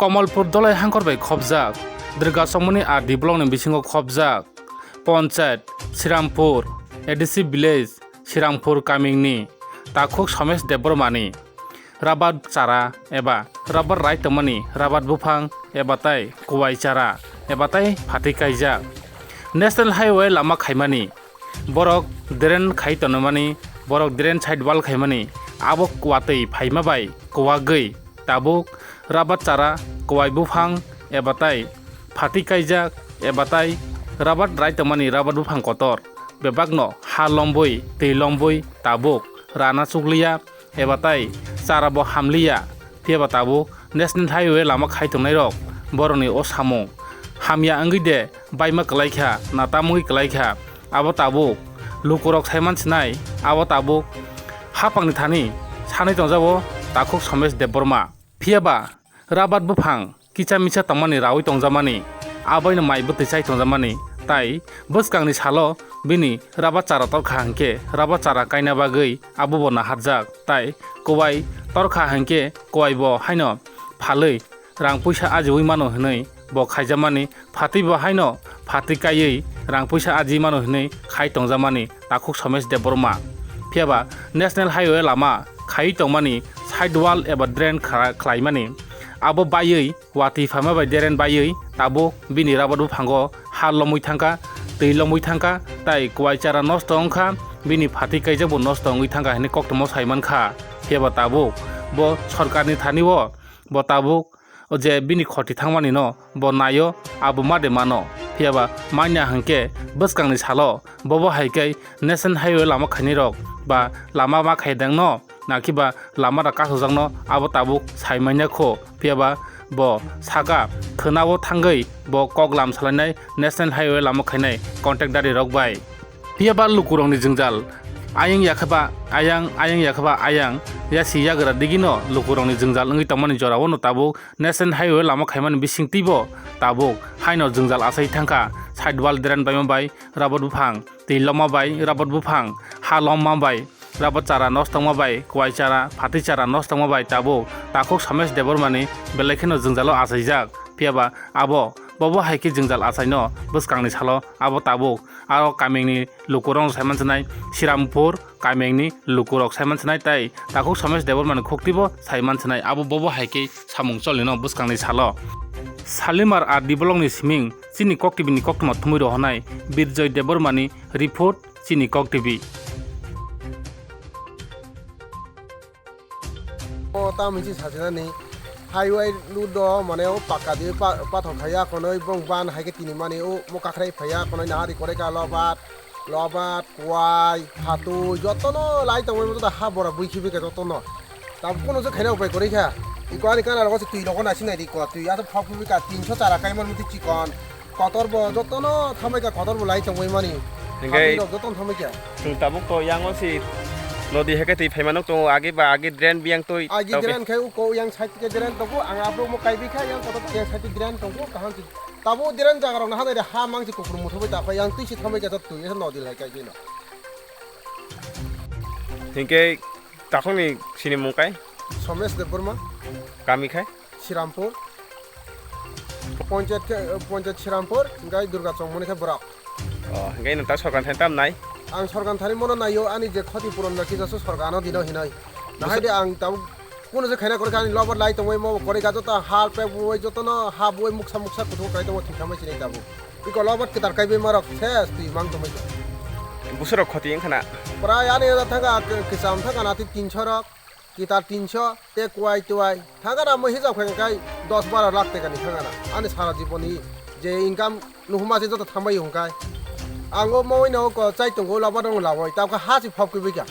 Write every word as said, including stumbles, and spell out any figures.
Kamalpur Dolai hangkor bai khopjak Durga Chongmani R D block ni bisingo khopjak Panchayat Srirampur, A D C village Srirampur kamingni takhuk Somesh Debbarmani rabat chara eba rabat rai tongmani rabat buphang eba tai kuwai chara eba tai phatwi kaijak National Highway lama khaimani. Borok drain khai tonmani, borok drain side wall khaimani, abo watwi phaima bai kwagwi tabuk rabat chara, kwai buphang eba tai phatwi kaijak eba tai rabat rai tongmani rabat buphang kotor bebakno ha lombwi, twi lombwi tabuk rana chukliya eba tai chara bo hamliya. Phiya ba tabuk National Highway lama khai tongnairok borokni o samung hamya wngwi de baima kwlai kha, na tam wngwi kwlai kha, abo tabuk lukurok sai man sinai. Abo tabuk hapangni thani sanwi tongjago takhuk Somesh Debbarma. Phiya ba rabat buphang kisa misa tongmani raui tongjamani, aboino mai bwtwi chai tongjamani, tai bwskangni salo bini rabat chara torkha hwnkhe rabat chara kaina bagwi abo bo naharjak, tai kwai torkha hwnkhe kwai bo haino phalwi rang puisa ajiui mano hwnwi bo khaijamani, phatwi bo haino phatwi kaiwi rang puisa ajiui mano hwnwi khai tongjamani takhuk Somesh Debbarma. Phiya ba National Highway lama khaiwi tongmani side wall eba drain khara khlaimani, abo baiwi watwi phaima bai drain baiwi tabuk bini rabat buphango ha lomwi thangkha, twi lomwi thangkha, tai kwai chara nosto wngkha, bini phatwi kaijak bo nosto wngwi thangkha hwnwi koktwmao sai mankha. Phiya ba tabuk bo sorkarni thani o bo tabuk o je bini khoti thangmani no bo naio, abo ma de mano. Phiya ba manya hwnkhe bwskangni salo bobo hai khe National Highway lama khainai rok ba lama ma khai dang no, nakhe ba lama da kasojak no abo tabuk sai manya kho. Phiya ba bo saka khwnao thangwi bo kok lam salainai National Highway lama khainai contractari rok bai. Phiya ba lukurokni jwngjal ayang yakha ba ayang, ayang yakha ba ayang, yasi yagra digino lukurokni jwngjal wngwi tongmani jorao no tabuk National Highway lama khaimani bisingtwibo tabuk haino jwngjal achai thangkha. Side wall drain baima bai rabat buphang, twi loma bai rabat buphang, ha loma bai rabat chara nosto wngma bai, kwai chara, phatwi chara nosto wngma bai tabuk takhuk Somesh Debbarmani belai kheno jwngjalo achaijak. Phiya ba abo bobo hai khe jwngjal achaino bwskangni salo abo tabuk aro kamingni lukurok sai mansinai, Srirampur kamingni lukurok sai mansinai, tai takhuk Somesh Debbarmani khuktibo sai mansinai, abo bobo hai khe samung cholino bwskangni salo. Salimar R D blockni siming chini koktwbini koktwma thumwi rohornai Birjoy Debbarmani report chini koktwbi. O tamo hinwi sachinani highway road o mane o pakka di pa-, pathor khai ya konwi bong ban hai khe tini mani o mo kakhrai phai ya konwi nahari koroi ka lobat, lobat, kwai, phatwi jotono lai tongwi joto ha bora bui khibi khe jotono. Tabuk kuno se khaina upai koroi kha. Iko ani kana rogo se twi rogo nasi nai di ko twi ato phok khibi ka tinso chara kai man muti chikon. Kotor bo jotono thambai kha, kotor bo lai tongwi mani. Hinkhe phatwi rok jotono thambai kha. Chwng tabuk to yango si nodi hai khe twi phaima nuk tongo, agi ba agi drain biyang twi. Agi twi drain khai uko yang side khe drain tongo, ang aphuru mo kaibi kha, yang kotor yang side drain tongo, kaham si. Tabuk drain jaga rok no hanai de ha mang si kupulung muthubai ta kha, yang twi si thambai kha jot twi, esa nodi lai kai khe no. Hinkhe takhukni sini mung kai? Somesh Debbarma. Kami khai? Srirampur. Panchayat khe, Panchayat Srirampur, hingkai Durga Chongmani khe borok. O, hingkai nwng ta sorkar thani tam nai? Ang sorkar thani mono naio, ani je khoti puron rok kisa su sorkar ano dino hinoi. Nahai de ang tabuk kuno je khaina koroi kha ani lobar lai tongoi mo koroi gajo ta hal pek buoi jotono ha buoi muksa muksa kuthuk kai tongo thik thamai sinai tabuk. Iko lobar kitar kai be marok ses twi mang tongoi. Busurok khoti wngkha na? Prai ani da thanga k-, kisam thanga na ti tinso rok. Kitar tinso, te kwai twai. Thangana mo hijab khai kai dos baro lakh teka ni thangana. Ani sara jiboni je income nuhuma se joto thambai hongkai. Ango moi no ko chai tongo laba dong lawoi. Tabka ha si phop kibika.